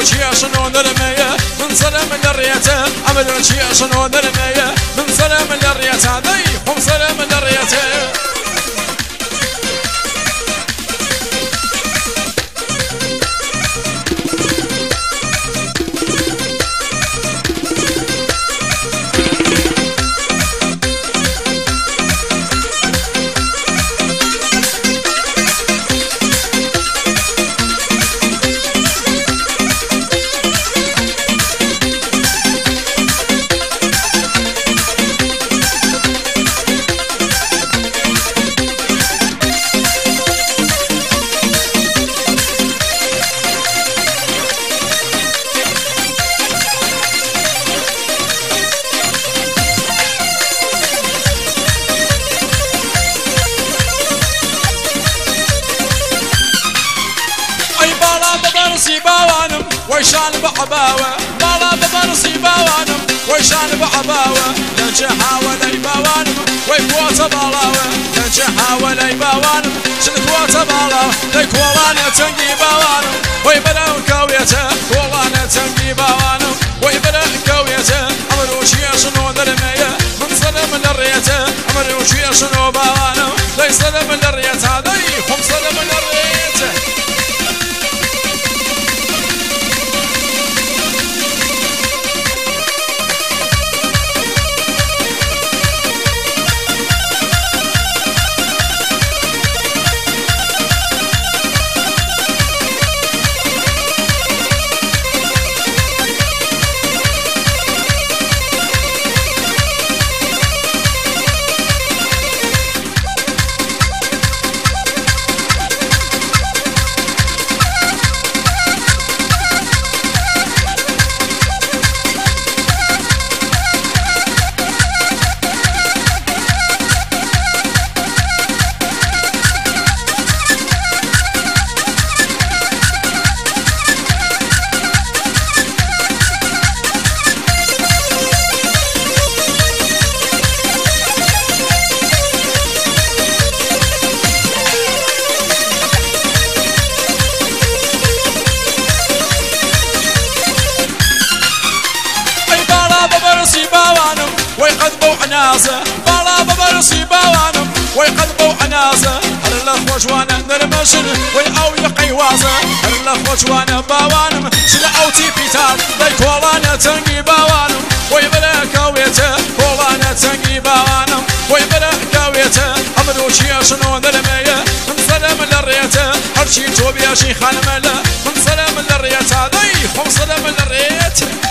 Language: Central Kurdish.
چیشنو نرمەیە من سەرم لە ڕێتە ئەمرۆ چیشنو نرمەیە من سەرم لە ڕێتە دەی خۆم سەرم لە ڕێتە. باوانم ويشان بعباوة بالا ببرسي باوانم ويشان بعباوة لنجحا ولي باوانم ويكوات بالاوة لنجحا ولي باوانم شنكوات بالاوة ليكوالانا تنقي باوانم ويبلا كويته كولانا تنقي باوانم ويبلا كويته أمرو شيشنو نرمية من سلم للريته أمرو شيشنو باوانم لي سلم للريته لي خم سلم للريته. بالا ببرسي باوانم ويقد عنازة هل الأخوة وانا نرمشن وي أو يقيوازة هل الأخوة وانا باوانم شل أو تيبيتال داي كولانا تنقي باوانم ويبلا كويته كولانا تنقي باوانم ويبلا كويته أمرو شيشنو نرمية من سلام للريته هرشي توبيا شي خانملا من سلام للريته داي خم سلام للريته.